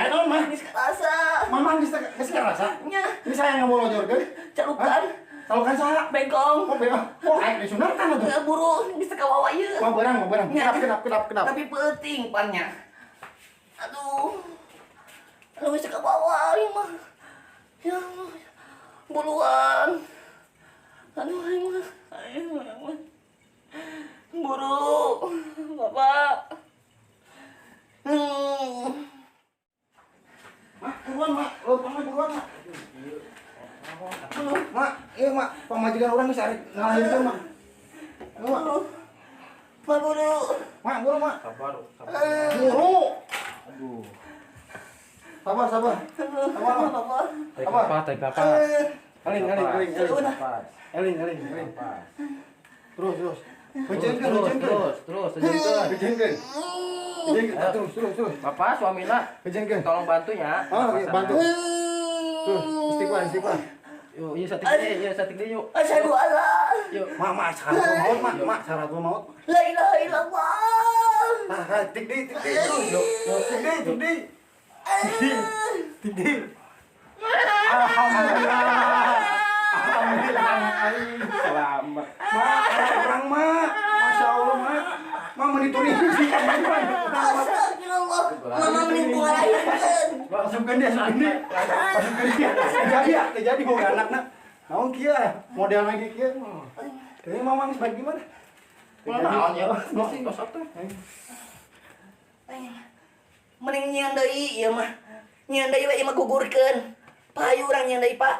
Aya naon, Mah? Geus karasa. Mama geus geus karasa. Nya. Ini saya ngamolojorkeun. Calukan. Calukan saha? Bengkong. Oh, bengkong. Oh, aing disunatan atuh. Teu buru geus kawawa ieu. Mah beurang, mah beurang. Nya. Kedap, kedap, kedap, kedap. Tapi peuting pan nya. Aduh. Aduh, geus kabawa ieu mah. Ya Allah. Buruan. Aduh, aing mah. Aing mah. Buru. Bapak. Mak, buruan, Mak. Leumpang mah buruan, Mak. Mak, iya, Mak. Pamajikan urang geus arek ngalahirkeun, Mak. Ayo, Mak. Mak, buru. Mak, buru, Mak. Sabar, sabar. Buru. Aduh. Sabar, sabar. Sabar, Mak. Bapak. Tarik Apa? nafas, tarik nafas. Eling, eling, eling, eling. Nafas. Eling, eling, eling. Nafas. Terus, terus. Terus, Hujankeun, terus, hujankeun. terus, terus, hujankeun. Hujankeun. Hujankeun. Terus, terus, terus. Bapak, suaminya, Hujankeun. tolong bantu ya. Oh, iya, bantu. Tuh, istighfar, istighfar. Yuk, yuk satik deui, yuk satik deui yuk. Asyhadu alla Yuk. Mak, mak, syarat maut, mak, mak, syarat maut. La ilaha illallah. Ah, ah, tik deui, tik deui, terus. Yuk, yuk, tik deui, tik deui. Tik deui. Alhamdulillah. Alhamdulillah. Selamat. Mak, orang mak. Masya Allah, mak. Mak menituri sih. Astagfirullah. Mama mending ngalahirkeun. Masukkan dia, masukkan dia. Masukkan dia. Jadi ya, terjadi boga anakna. Naon kieu ya? Model lagi kieu. Ini mama geus baik gimana? Naon ya? Tos atuh. Mending nyieun deui ieu mah. Nyieun deui we ieu mah gugurkeun. Payu urang nyieun deui, Pak.